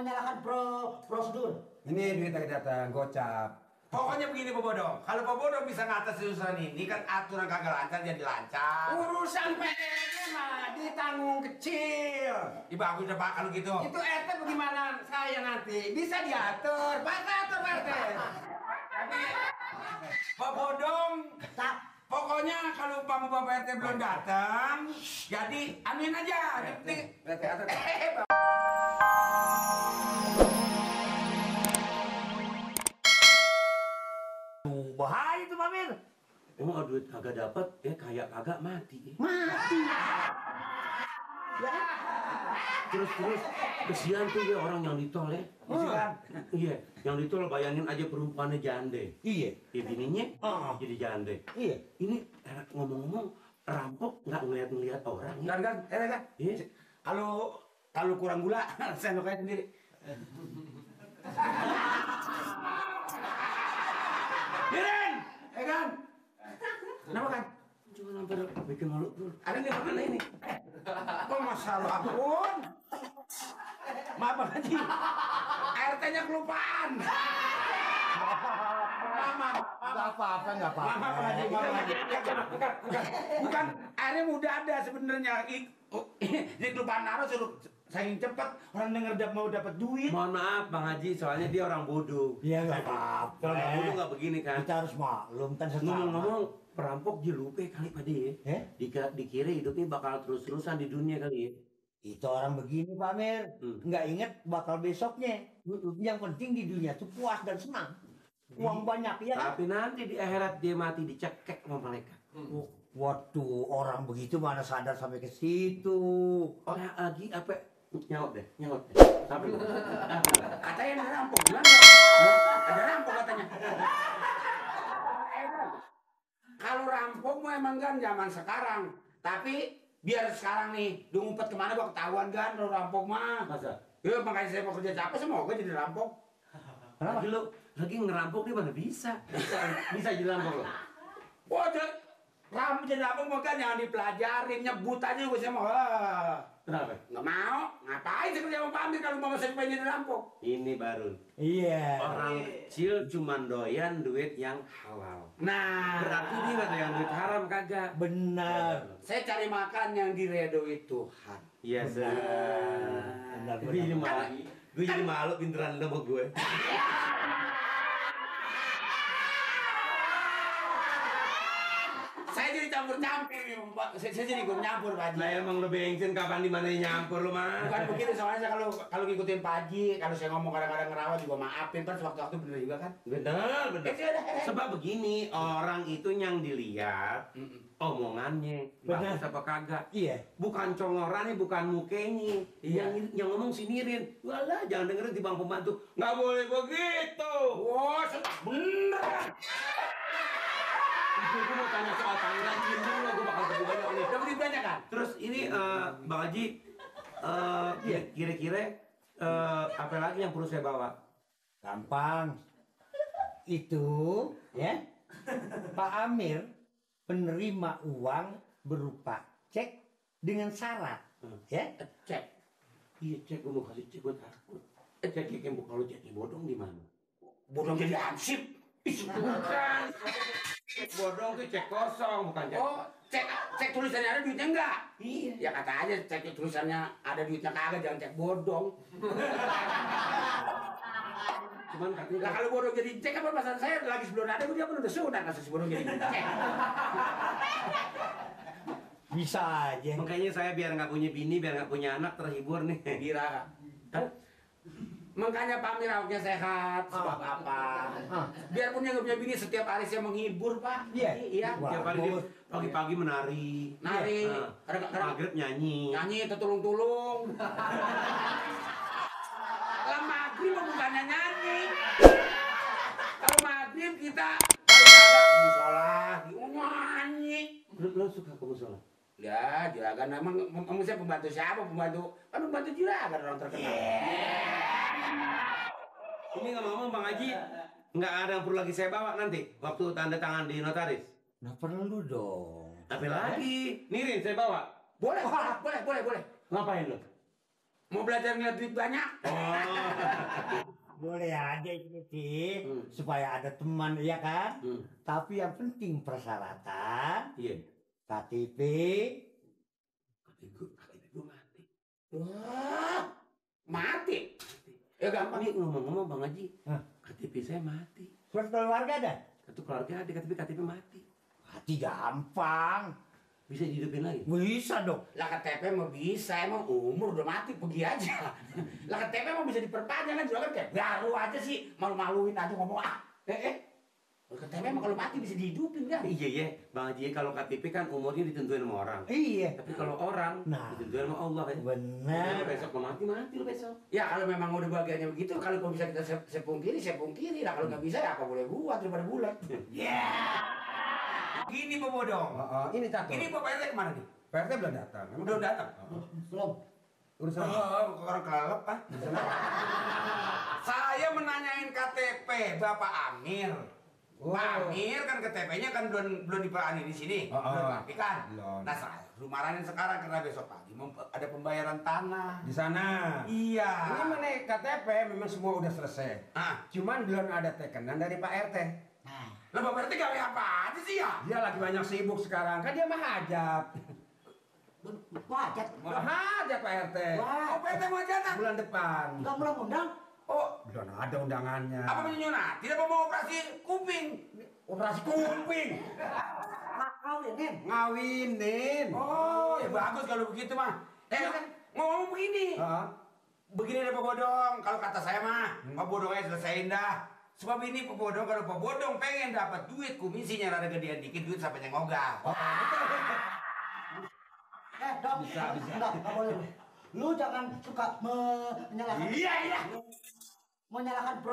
menyalahkan prosedur. Ini duit lagi datang, gocap. Pokoknya begini Pak Bodong, kalau Pak Bodong bisa ngatasin urusan ini kan aturan kagak lancar jadi lancar. Urusan PRT mah ditanggung kecil. Ih bagus deh Pak kalau gitu. Itu RT bagaimana saya nanti? Bisa diatur, Pak atur RT. Tapi Pak Bodong, pokoknya kalau Bapak RT belum datang, jadi anuin aja. RT atur. Bahaya itu Pak Mir. Emang duit kagak dapat, kayak kagak mati. Mati. Ya. Terus kesian tuh ya orang yang ditol ya. Iya, yang ditol bayangin aja perumpamannya jande. Iya. Ya bininya jadi jande. Iya. Ini ngomong-ngomong rampok nggak ngeliat orang ya? Kan, Iya. Kalau kurang gula, sendok aja sendiri. Miren, kan? Kenapa kan? Jangan sampai bikin malu tuh. Ada nggak mana ini? Oh masalah pun. Maaf Bang Haji, RT-nya kelupaan. Nggak apa-apa. Maaf Haji. Bukan, airnya udah ada sebenarnya. Ini kelupaan naruh suruh saking cepet orang denger mau dapat duit. Mohon maaf Bang Haji, soalnya dia orang bodoh. Iya nggak apa-apa. Kalau orang bodoh nggak begini kan. Kita harus maklum kan sesama. Ngomong-ngomong, perampok jelupe kali Pak De. Dikira hidupnya bakal terus-terusan di dunia kali ya. Itu orang begini Pak Mir. Nggak inget bakal besoknya. Yang penting di dunia tuh puas dan senang. Uang banyak ya. Tapi nanti di akhirat dia mati dicekek sama malaikat. Waduh, orang begitu mana sadar sampai ke situ. Oh ya, lagi apa? Nyaut deh. Sampai Katanya ada rampok, gimana? Ada rampok katanya. Kalau rampok mah emang kan zaman sekarang. Tapi biar sekarang nih, lu ngumpet kemana gua ketahuan kan kalau rampok mah. Masa? Ya makanya saya mau kerja capek, semoga jadi rampok. Lagi ngerampok dia mana bisa jadi rampok loh. Wah, rampok jadi rampok mah kan jangan dipelajarin, nyebut aja gua sama. Kenapa? Nggak mau, ngapain sih kerja sama Pak Amir kalau mau saya pengen jadi rampok? Ini baru. Iya. Orang kecil cuma doyan duit yang halal. Nah, Berarti dia nggak doyan duit haram kagak. Benar. saya cari makan yang diredoi Tuhan. Iya sih. Benar. Gue jadi malu pinteran sama gue. Saya jadi campur-campur nih, Pak. Saya jadi ikut nyampur, Pak Haji. Nah emang lo bensin kapan di mana nyampur lo mah? Bukan begitu, soalnya saya kalau ngikutin Pak Haji, kalau saya ngomong kadang-kadang ngerawat juga maafin, kan sewaktu-waktu bener juga kan? Bener. Sebab begini, orang itu yang dilihat omongannya, bagus apa kagak. Iya. Bukan congorannya, bukan mukanya. Iya. Yang ngomong sinirin. Walah, jangan dengerin di bang pembantu. Nggak boleh begitu. Wah, bener. Itu gue mau tanya soal panggilan dulu, gue bakal lebih banyak ini. Udah beli banyak kan? Terus ini Bang Haji, kira-kira apa lagi yang perlu saya bawa? Gampang. Itu ya. Pak Amir penerima uang berupa cek dengan syarat. Ya. Cek. Iya cek, gue mau kasih cek, gue takut. Cek yang kalau ceknya bodong di mana? Bodong jadi hansip. Bukan. Cek bodong tuh cek kosong, bukan cek. Oh, cek tulisannya ada duitnya enggak? Iya. Ya kata aja cek tulisannya ada duitnya kagak, jangan cek bodong. Cuman katanya Lah kalau bodong jadi cek apa masalah saya lagi sebelum ada dia pun udah sunat masa si bodong jadi cek. Bisa aja. makanya saya biar nggak punya bini, biar nggak punya anak terhibur nih. Kira. Makanya Pak Amir awaknya sehat, sebab apa? Biarpun dia nggak punya bini, setiap hari saya menghibur Pak. Iya. Tiap hari dia pagi-pagi menari, Nari, kadang-kadang maghrib nyanyi. nyanyi tertulung-tulung. Lah maghrib mah bukannya nyanyi. Kalau maghrib kita paling agak musola, nyanyi. Lo suka ke musola? Ya, juragan emang saya pembantu siapa? Pembantu juragan orang terkenal. Ini ngomong-ngomong Bang Haji, nggak ada yang perlu lagi saya bawa nanti waktu tanda tangan di notaris. Nah perlu dong. Apa lagi? Nirin saya bawa. Boleh. Ngapain lo? Mau belajar ngeliat duit banyak? Boleh aja itu sih, supaya ada teman ya kan. Tapi yang penting persyaratan, Iya. KTP. KTP gue mati. Wah, mati. Ya gampang. Ini ngomong-ngomong Bang Haji, Hah? KTP saya mati. Surat keluarga ada? Kartu keluarga ada, KTP mati. Mati gampang. Bisa dihidupin lagi? Bisa dong. Lah KTP mah bisa, emang umur udah mati pergi aja. Lah KTP mah bisa diperpanjang kan, juga kan kayak baru aja sih, malu-maluin aja ngomong KTP mah kalau mati bisa dihidupin kan? Iya ya, Bang Haji, kalau KTP kan umurnya ditentuin sama orang. Iya. Tapi kalau orang, Nah. ditentuin sama Allah kan. Benar. Kalau besok mau mati lo besok. Ya kalau memang udah bagiannya begitu, kalau bisa kita sepungkiri. Lah kalau nggak bisa ya apa boleh buat daripada bulat. Ya. Gini Pak Bodong. Ini catur. Ini Pak RT kemana nih? PRT belum datang. Udah datang. Belum. Urusan. Orang kelelep ah. Saya menanyain KTP Bapak Amir. Pak Amir kan KTP-nya kan belum diperani di sini. Belum rapi kan? Belum. Nah, saya marahin sekarang karena besok pagi ada pembayaran tanah. Di sana. Iya. Ini mana KTP memang semua udah selesai. Cuman belum ada tekenan dari Pak RT. Lah Bapak RT gawe apa aja sih ya? Dia lagi banyak sibuk sekarang. Kan dia mah hajat. Wajat. Hajat Pak RT. Oh, PT mau jatah. Bulan depan. Enggak belum undang. Oh, Belum ada undangannya. apa menyunat? Tidak mau operasi kuping. Operasi kuping. Kawinin. Ngawinin. Oh, ya bagus kalau begitu mah. Ngomong begini. Begini deh Pak Bodong, kalau kata saya mah, Pak Bodong aja selesaiin dah. Sebab ini Pak Bodong, kalau Pak Bodong pengen dapat duit, komisinya rada gedean dikit, duit sampai nyengogah. Dok. Bisa. Enggak boleh. Lu jangan suka menyalahkan. Iya. Menyalahkan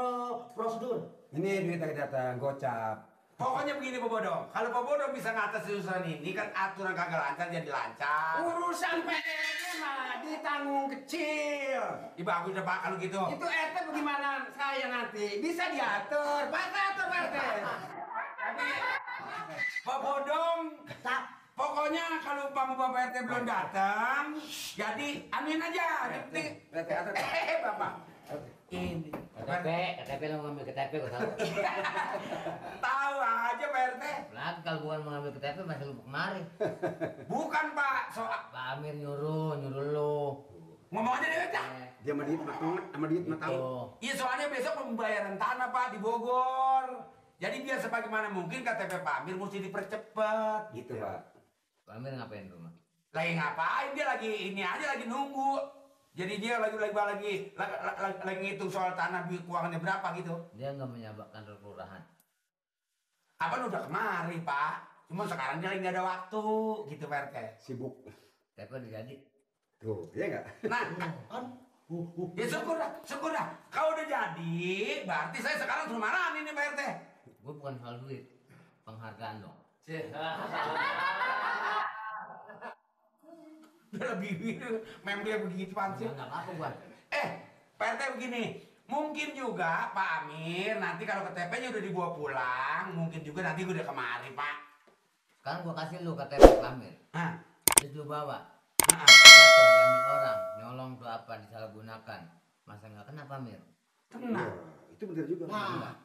prosedur. Ini duit lagi datang, gocap. Pokoknya begini Pak Bodong, kalau Pak Bodong bisa ngatasin urusan ini, kan aturan kagak lancar jadi lancar. Urusan PRT mah ditanggung kecil. Ini bagus deh Pak kalau gitu. Itu RT bagaimana saya nanti bisa diatur, Pak atur RT. Tapi Pak Bodong, pokoknya kalau Bapak RT belum datang, jadi anuin aja. Yang penting, Bapak. Ini. KTP lo ngambil KTP gue tahu. Tahu aja Pak RT. Lagi kalau bukan mengambil KTP masih lupa kemari. Bukan Pak, soal Pak Amir nyuruh lo. ngomong aja deh Cak. Dia sama duit sama duit mah tahu. Iya soalnya besok pembayaran tanah Pak di Bogor. Jadi biar sebagaimana mungkin KTP Pak Amir mesti dipercepat Gitu, Pak. Pak Amir ngapain di rumah? Lagi ngapain dia lagi ini aja lagi nunggu. Jadi dia lagi ngitung soal tanah duit keuangannya berapa gitu. Dia nggak menyabak kantor kelurahan. Apa udah kemari Pak? Cuma sekarang dia lagi nggak ada waktu gitu Pak RT. Sibuk. KTP udah jadi. Tuh, iya enggak? Nah, ya syukur dah. Kalau udah jadi, berarti saya sekarang suruh marahin ini Pak RT. Gue bukan soal duit, penghargaan dong. Udah lebih member begitu sih. Nggak apa-apa gua. Pak RT begini, mungkin juga Pak Amir nanti kalau KTP-nya udah dibawa pulang, mungkin juga nanti udah kemari Pak. Sekarang gua kasih lu KTP Pak Amir. Terus lu bawa. Jatuh diambil orang, nyolong tuh apa disalahgunakan. Masa nggak kena Pak Amir? Kena. Itu benar juga.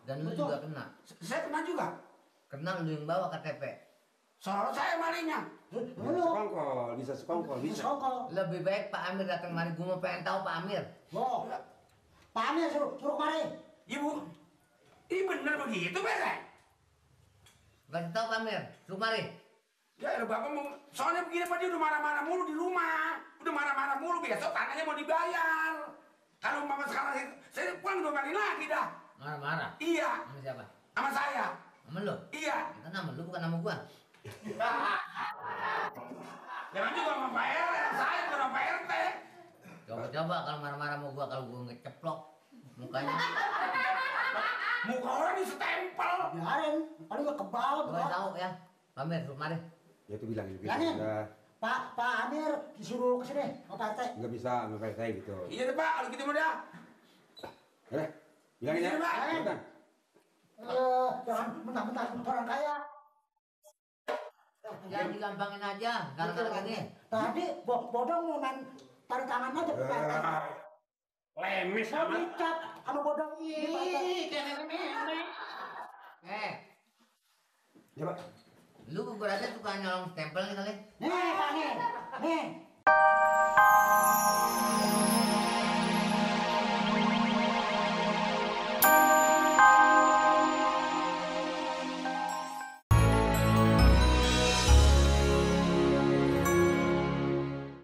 Dan lu juga kena. Saya kena juga. Kena lu yang bawa KTP. Soalnya saya malingnya. Bisa sekongkol, bisa. Lebih baik Pak Amir datang kemari, gue mau pengen tahu Pak Amir. Pak Amir suruh kemari. Ibu, ini bener begitu Pak RT? Kasih tahu Pak Amir, suruh kemari. Ya Bapak mau, soalnya begini Pak dia udah marah-marah mulu di rumah. Udah marah-marah mulu, besok tanahnya mau dibayar. Kalau Mama sekarang saya pulang 2 kali lagi dah. Marah-marah? Iya. Sama siapa? Sama saya. Sama lu? Iya. Itu nama lu bukan nama gua. Jangan juga sama Pak RT, saya bukan sama Pak RT. Coba-coba kalau marah-marah sama gua, kalau gua ngeceplok mukanya. Muka orang disestempel. Biarin, paling gak kebal. Gua tahu ya. Pak Amir, suruh kemari. Ya itu bilang gitu. Bilangin. Udah. Pak Amir disuruh ke sini, ke Pak RT. Enggak bisa sama PRT gitu. Iya deh Pak, kalau gitu mudah. Bilangin ya. Iya, Pak. Cepetan. Jangan mentah-mentah orang kaya. Jangan digampangin aja, gara-gara gini. Tadi bodong mau main taruh tangan aja ke pantat. Lemes Mau dicap sama bodong ini. Kayak nenek-nenek. Coba. Lu gua rasa suka nyolong stempel nih kali. Nih,